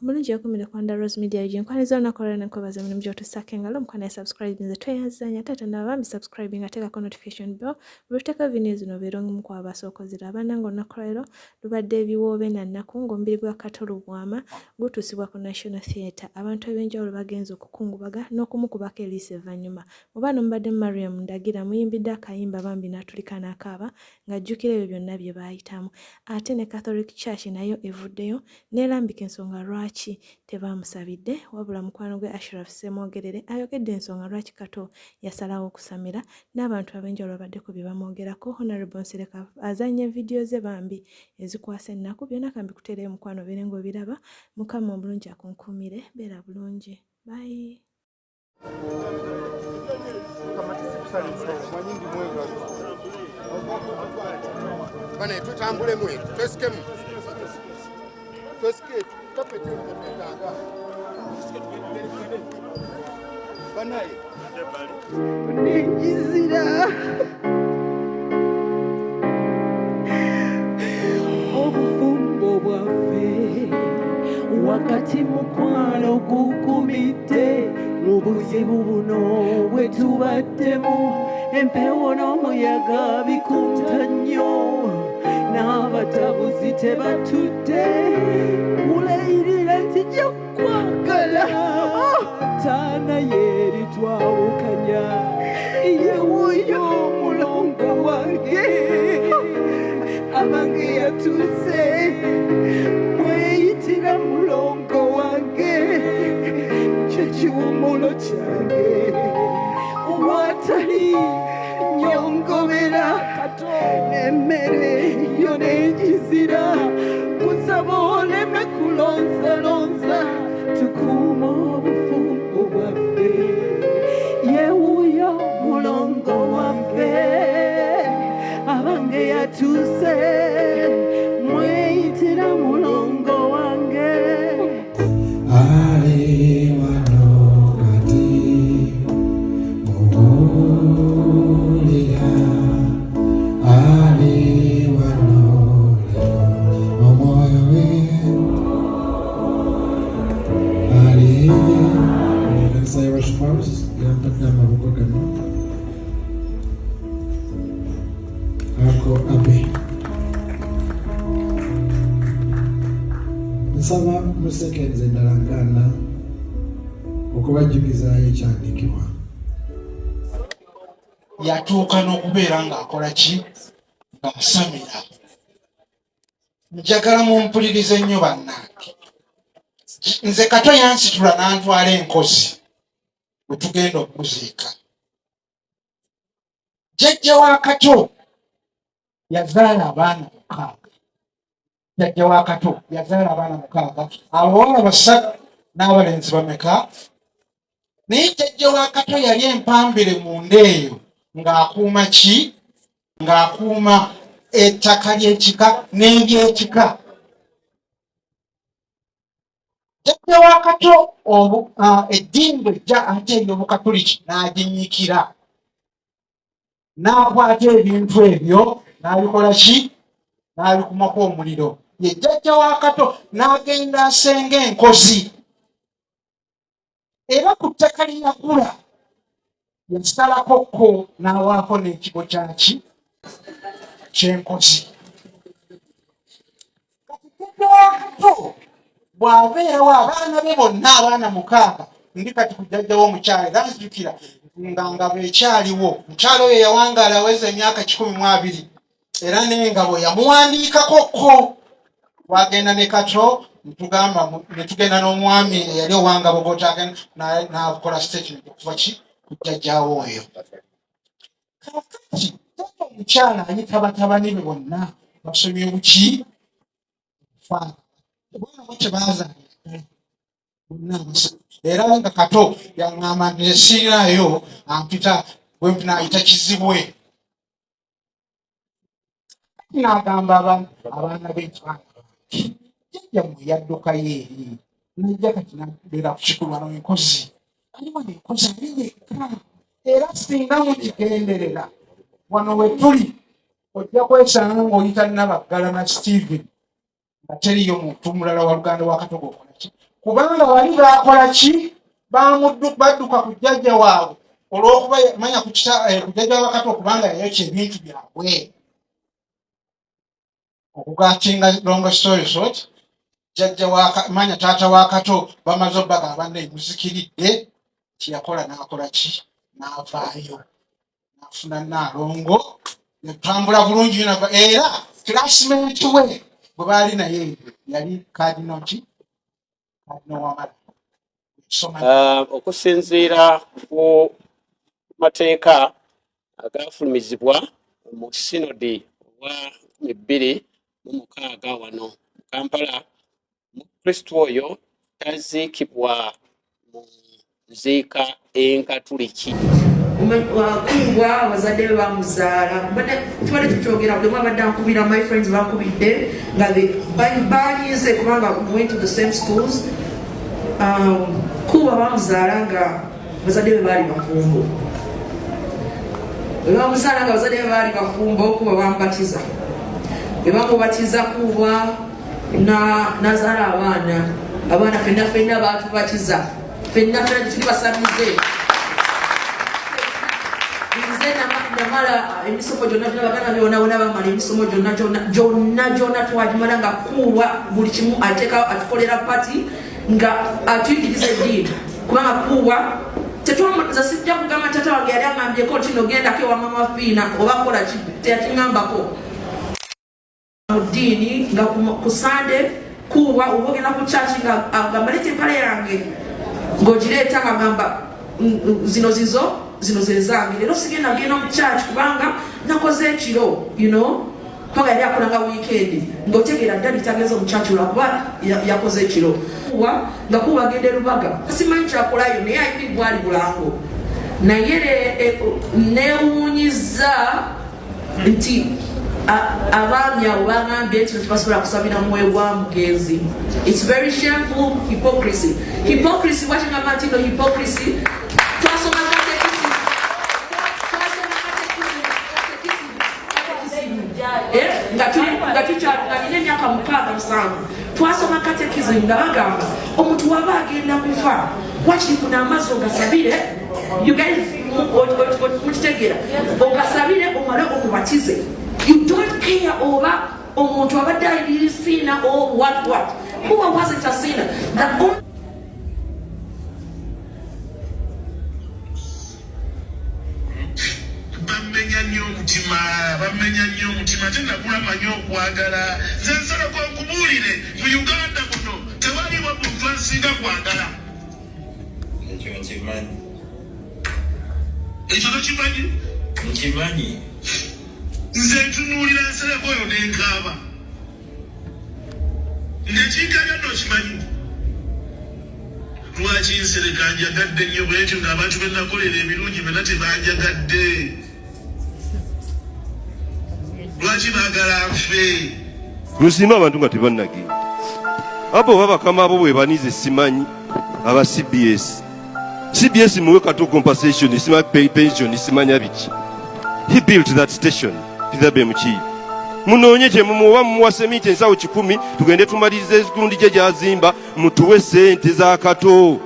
Omulungi yakumire ku Wanda Rose Media Ug nkwaniza olunaku olwaleero nenkwebaza emirimu gy'otussaako engalo omukwano ya subscribe nze tweyazanya taata naba bambi subscribe nga teekako notification bell buli luteeka video zino obeera omu ku abasooka oziraba. Bannange olunaku lwaleero lubadde ebiwoobe na nnaku ng'omubiri gwa Kato Lubwama gutuusibwa ku National Theatre. Abantu ab'enjawulo bagenze okukungubaga n'okumukubako eriiso evvannyuma. Mu bano mubaddemu Mariam Ndagira amuyimbidde akayimba bambi n'atulika n'akaaba ng'ajjukira ebyo byonna bye baayitamu. Ate ne Catholic Church nayo evuddeyo n'erambika ensonga lwaki tebaamusabidde wabula mukwano gwe Ashraf Ssemwogerere ayogedde ensonga lwaki Kato yasalawo okusamira n'abantu ab'enjawulo babaddeko bye bamwogerako. Honorable Nsereko azannye vidiyo ze bambi ezikwasa ennaku byonna kambikuteereyo mukwano obeere ng'obiraba. Mukama omulungi akunkuumire, beera bulungi. Bye. Bane tutambulemu twesikemu twesike kapeti tetwetaaga banaye Nengizira obufumbo bwaffe wakati mukwano gukumidde mu buzibu buno bwe tubaddemu empewo n'omuyaga bikunta nnyo n'abatabuzi tebatudde kulayirira nti nja kukwagala taana yeeri twawukanya ye wuuyo mulongo wange abange yatuuse mweyitira mulongo wange kyekiwumulo kyange watali nyongobera n'emmere yo nenjizira kusaba oleme kulonzalonza tukuuma obufumbo bwaffe yewuyo mulongo waffe abange yatuuse mweyitira mulongo wange Ali wano kati muwulira ali wano leero omwoyo we ali Kanisa ya Worship House yampadde amabugo gano ako abe nsaba mu seconds endala ngana okubajjukizaayo ekyandiikibwa yatuuka n'okubeera ng'akola ki ng'asamira njagala mumpulirize nnyo bannange nze kato yansitula n'antwala enkozi bwe tugenda okuziika jjajja wa kato yazaala abaana mukaaga jjajja wa kato yazaala abaana mukaaga abawala basatu n'abalenzi bameka naye jjajja wa kato yali empambire munda eyo ng'akuuma ki ng'akuuma ettaka ly'ekika n'ebyekika Jjajja wa Kato eddiini bwejja ate ey'Obukatuliki n'aginnyikira n'akwata ebintu ebyo n'abikola ki n'abikumako omuliro ye jjajja wa Kato n'agenda asenga enkozi era ku ttaka lye yagula yasalako ko n'awaako n'ekigo kyaki ky'enkozi kati jjajja wa Kato bw'abeerawo abaana be bonna abaana mukaaga ndi kati ku jjajja w'omukyala era nzijukira nga ngabo ekyaliwo mukyala oyo yawangaala aweza emyaka 120 era n'engabo yamuwandiikako ko twagenda ne kato ntugamba netugenda n'omwami eyali owangabo gotagenda nakola statement okuva ki ku jjajjaawo oyo kakati taata omukyala ayita batabani be bonna basomye buki bwana bo tebazaalira bonna abasatu era nga kato yaŋŋamba nti siiraayo ampita bwempita kizibwe n'agamba abaana be nti baana bange jjajjammwe yaddukayo eri najja kati nabeera ku kikulu wano enkozi ali wano enkozi ali yekka era singa mukigenderera wano we tuli ojja kwesanga ng'oyita Nabaggala na Steven nga teriyo muntu mulala wa luganda wa Katogo okolaki Kubanga bali baakola ki? Badduka ku jjajja waabwe olw'okuba manya ku eh, jjajja wabakato okubanga yayokya ebintu byabwe. Okugatinga long story short, jjajja wa manya taata wa Kato bamaze obbaga banne muzikiridde, kyeyakola n'akola ki? N'avaayo n'afuna Nnaalongo yatambula bulungi nava, era classmate we bwe baali naye yali kadino ki? Kadino Wamala. Okusinziira ku mateeka agaafulumizibwa mu sinodi owa 2006 wano mu Kampala, Mukristu oyo taziikibwa mu nziika enkatuliki. Kumbwa abazadde be bamuzaala, tubadde tukyogera, buli omu abadde ankubira, my friends bankubidde nga balinze kubanga we went to the same schools. Kuba bamuzaala nga bazadde be baali bafumbo, bwe bamuzaala nga bazadde be baali bafumbo, kuba bamubatiza, bwe bamubatiza kuba nazaala abaana, abaana fenna fenna batubatiza, fenna fenna tetuli basamize. Nze namala emisomo gyonna gyonna, baganda byona bona bamala emisomo gyonna gyonna gyonna gyonna twagimala nga kuwa buli kimu ateeka atukolera pati nga atuyigiriza eddiini, kubanga kuwa tetwamuza. Sijja kugamba tata wange yali aŋambyeko nti nogendako ewa mama Fiina oba kola ki, teyakiŋambako mu ddiini. Nga ku Sande kuwa oba ogenda ku kyaki nga agamba leeta empale yange, ng'ogireeta, nga agamba zino zizo, zino zezange, leero sigenda genda mu kyaki kubanga nakoze ekiro, kubanga yali akolanga weekend, ng'otegeera ddali tagenze mu kyaki lwakuba yakoze ekiro. Kuwa nga kuba agenda erubaga simanyi kyakolayo, naye I think bwali bulango. Naye newuunyiza nti abaami abo bagambye nti tebasobola kusabira mwoyo gwa mugenzi. It's very shameful hypocrisy, hypocrisy. Wakigamba nti no hypocrisy. Twasoma catechism, twasoma catechism, catechism, nga tukyali, nga nina emyaka 6, 7, twasoma catechism nga bagamba omuntu waba agenda kufa wakiri kuna amazzi ogasabire. You guys mukitegeera? Ogasabire omale omubatize. You don't care oba omuntu abadde ali sinner or what what. Who wasn't a sinner. The only Bamenya nnyo omutima, bamenya nnyo omutima, ate nakula manyi okwagala. Nze nsalako nkubuulire, mu Uganda muno tewaliwo muntu asinga kwagala. Ekyo nkimanyi. Ekyo tokimanyi? Nkimanyi. Nze ntunuulira Nsereko oyo nenkaaba ngekinkabya. Nokimanyi lwaki Nsereka njagadde nnyo bwentyo, ng'abantu benakolera ebirungi byonna tebanjagadde? Lwaki baagala nfe? Musiime abantu nga tebannagenda. Abo oba bakama abo bwe banize, simanyi aba CBS. CBS muwe Kato compensation, sima pension, simanya biki. He built that station. Fidhabe Mukiibi, munoonye kye mumuwa, mumuwa seminti ensawo 100, tugende tumalirize egundi gye gyazimba, mutuwe sente za Kato.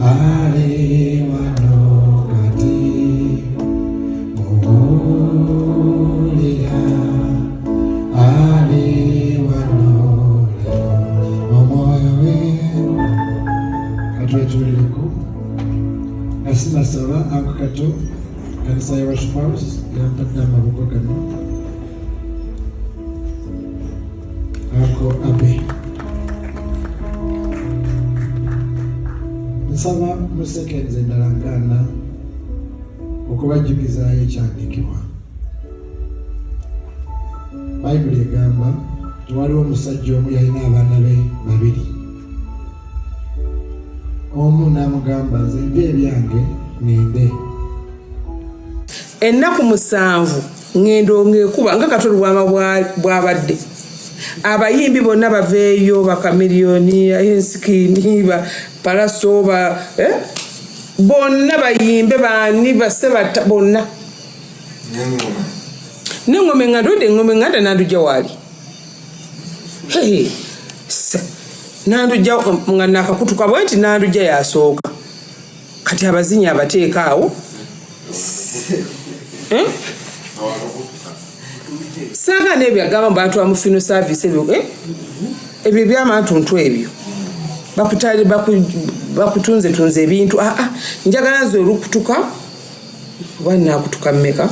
Ali wano kati, muwulira, ali wano leero, omwoyo we katwetulireko. Nga sinasaba, ako Kato, kanisa ya Worship House yampadde amabugo gano, ako abe nsaba mu seconds endala ngaana okubajjukizaayo ekyandiikibwa. Bayibuli egamba tewaliwo omusajja omu yalina abaana be babiri. Omu n'amugamba, nze mpa ebyange ŋŋende. Ennaku 7 ŋŋendo ng'ekuba nga Kato Lubwama bw'abadde. Abayimbi bonna baveeyo, Bakamiliyoni, Ensikini, ba Palaso, ba eh? Bonna bayimbe, baani basebata bonna neŋŋoma eŋŋanda, odde eŋŋoma eŋŋanda nandujja waali. Nandujja nga nakakutuka bwe nti Nandujja yasooka. Kati abazinyi abateeka awo. Eh? Saga n'ebyo agamba mbu batwala mu funeral service ebyo, eh? Ebyo ebyamantuntu ebyo bakutali bakutunzetunze ebintu. Aa, ah, njagala nze olukutuka oba nakutuka mmeka?